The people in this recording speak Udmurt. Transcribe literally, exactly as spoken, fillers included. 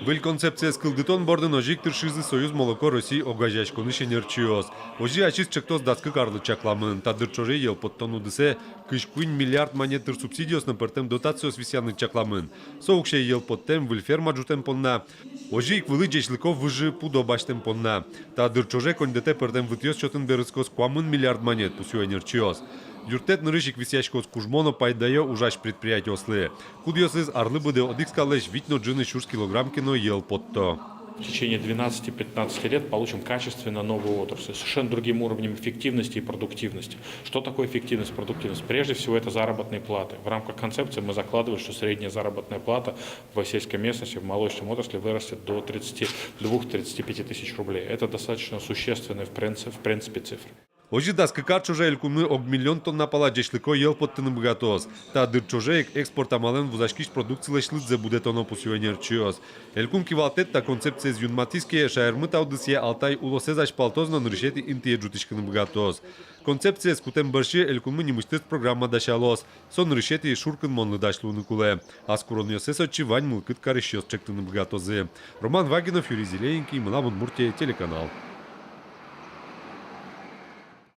Выль концепциез кылдытон бордын озьы ик тыршизы «Союзмолоко России» огазеяськонысь ӧнерчиос. Озьы ачиз чектос дас кык арлы чакламын. Та дыр ӵоже йӧл поттон удысэ кызь куинь миллиард манет тыр субсидиос но пӧртэм дотациос висъяны чакламын. Со уксё йӧл поттэм, выль ферма ӝутэм понна, озьы ик вылӥ ӟечлыко выжы пудо басьтэм понна. Та дыр ӵоже коньдэтэ пӧртэм вытъёс сётыны берытскоз куамын миллиард манет, пусъё ӧнерчиос. Юрттэт нырысь ик висъяськоз кужмо но пайдаё ужась предприятиослы. Кудъёсыз арлы быдэ одӥг скаллэсь вить но ӝыны сюрс килограмм ке но йӧл потто. В течение двенадцати-пятнадцати лет получим качественно новую отрасль с совершенно другим уровнем эффективности и продуктивности. Что такое эффективность, продуктивность? Прежде всего, это заработные платы. В рамках концепции мы закладывали, что средняя заработная плата в сельской местности, в молочном отрасли вырастет до тридцати двух-тридцати пяти тысяч рублей. Это достаточно существенные, в принци-, в принципе, цифры. Озьы дас кык ар ӵоже элькунмы ог миллион тонна пала ӟечлыко йӧл поттыны быгатоз. Та дыр ӵоже ик экспорт амалэн вузаськись продукцилэсь лыдзэ будэтоно, пусъё ӧнерчиос. Элькун кивалтэт та концепциез юнматӥз ке, шаермы та удысъя Алтай улосэз азьпалтоз но нырысетӥ интые ӝутӥськыны быгатоз. Концепциез кутэм бӧрсьы элькунмы нимысьтыз программа дасялоз. Со нырысетӥ шуркынмонлы дась луыны кулэ. Ас куронъёссэс отчы вань мылкыд карисьёс чектыны быгатозы. Роман Вагинов, Юрий Зелененький, «Мынам Удмуртие» телеканал.